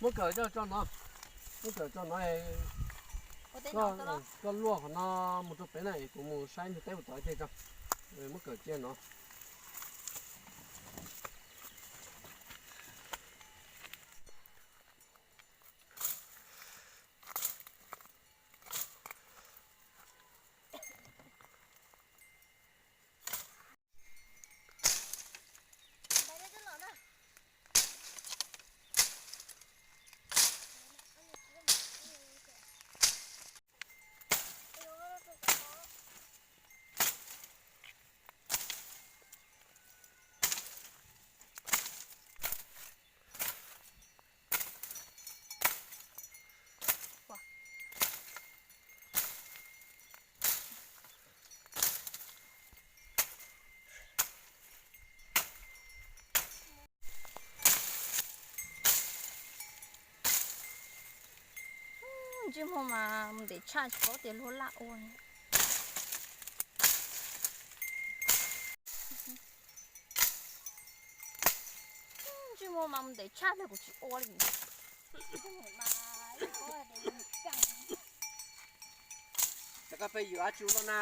Muab kawm coj tso no, muab kawm tso no. Koj luaj qhov no mus rau pem na, kuv mus saib ntug teb puas tau ib teg tso. Muab kawm cia no. Ntsej muag mas mus ntev tshaj tsis paub tias luag laj ua. Ntsej muag mas mus ntev tshaj tab kuv tsis ua li. Ces koj pheej yws dab tsi luaj na?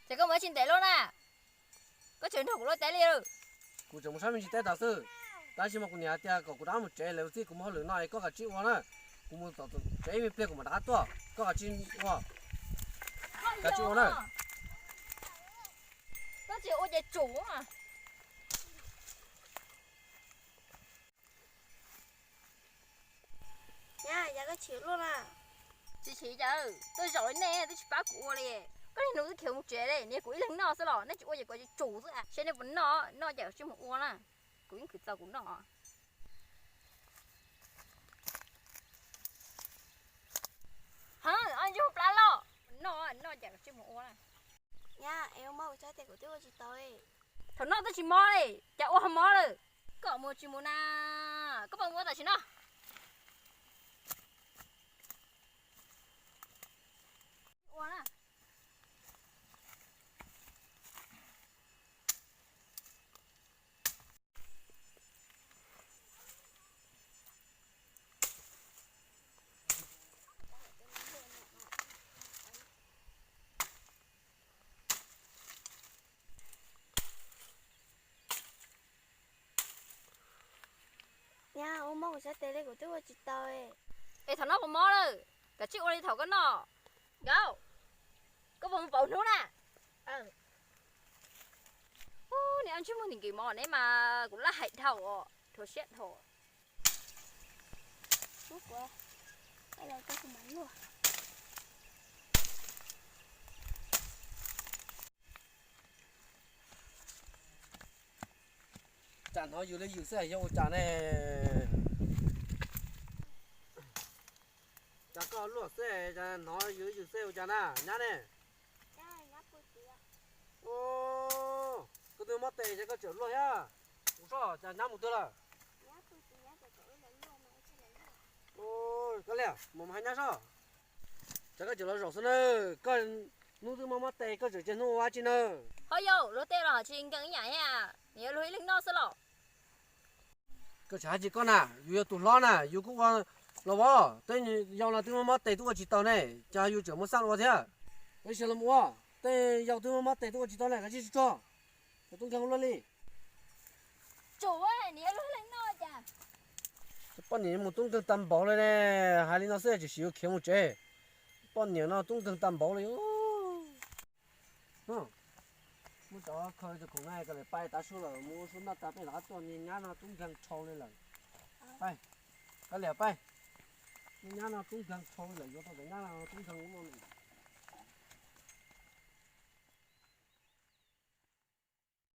Ces koj mus dab tsi ntev luaj na? Koj tseem nrog kuv luaj teb li. Kuv tseem mus saib me ntsis teb tod xwb. Tab sis mas kuv niam hais tias kom kuv rov qab mus tsev lawm txij kuv mus hauj lwm no es koj kav tsij ua na. Kuv mus tom tsev ib me pliag kuv mam rov qab tuaj, koj kav tsij ua, kav tsij ua na. Koj tsis ua ces tsum. Nyab, yog koj chim luaj na. Tsis chim cas, tuaj zaum li nej twb tsis pab kuv ua li. Koj niag nus twb khiav mus tsev li, niag kuv ib leeg noj xwb los nej tsis ua ces kuv tsis tsum xwb. Seb nej puas noj, noj ces tsis mus ua na. Kuv yeej khwv txaus kuv noj. Hov, ob ntsej muag plab loj, noj, noj ces tsis mus ua na. Nyab, es ua mob kuv sab tes kuv twb ua tsis tau li. Thaum noj twb tsis mob li, cas ua ho mob lawm? Koj mus tsis mus na, koj puas mus ua tam sim no? Ua na. Nyab, ua mob kuv sab tes li kuv twb ua tsis tau. Es thaum noj puas mob lawm? Kav tsij ua li thaum koj noj. Nkauj, koj puas mus pauv hnub na? Ub, niag ob ntsej muag ntim nkim mov neb mas kuv laj hais dhau os, rhuav siab dhau. Cas hnov yws li yws xwb yog ua cas ne? Cas koj luaj xwb, hnov yws yws xwb ua cas na nyab ne? Koj twb mob tes ces koj tseem luaj thiab. Kuv soj cas nyab mus twg lawm? Koj liam mus hais nyab soj. Cas koj tseem los zaum xwb na? Koj hnub twb mob mob tes koj tseem cia hnub ua dab tsi na? Ho yau, luag tej los tsis nkees ib yam thiab, nws yog luag ib leeg noj xwb los. Koj tseem hais tsis koj na, yus yog tus hlob na, yus kuj ua los as. Tej yau los twb mob mob tes twb ua tsis tau ne, cas yus tseem muaj xaj ua thiab? Tab sis los mus ua, tej yau twb mob mob tes twb ua tsis tau ne, kav tsij tsuag tsuag. Cov tub nkeeg luaj li. Poj niam mus tub nkeeg tag npaum li ne, hais li no xwb tseem siv yuav khiav mus tsev. Poj niam no tub nkeeg tag npaum li. Muab cov khaws cov khoom no kom lawv pais tav su lawm mus ua su noj tas peb rov qab tuaj, niag nyab no tub nkeeg dhau li lawm. Pais, koj liam pais. Niag nyab no tub nkeeg dhau li lawm, yuav tau cov nyab no tub nkeeg ua luaj li.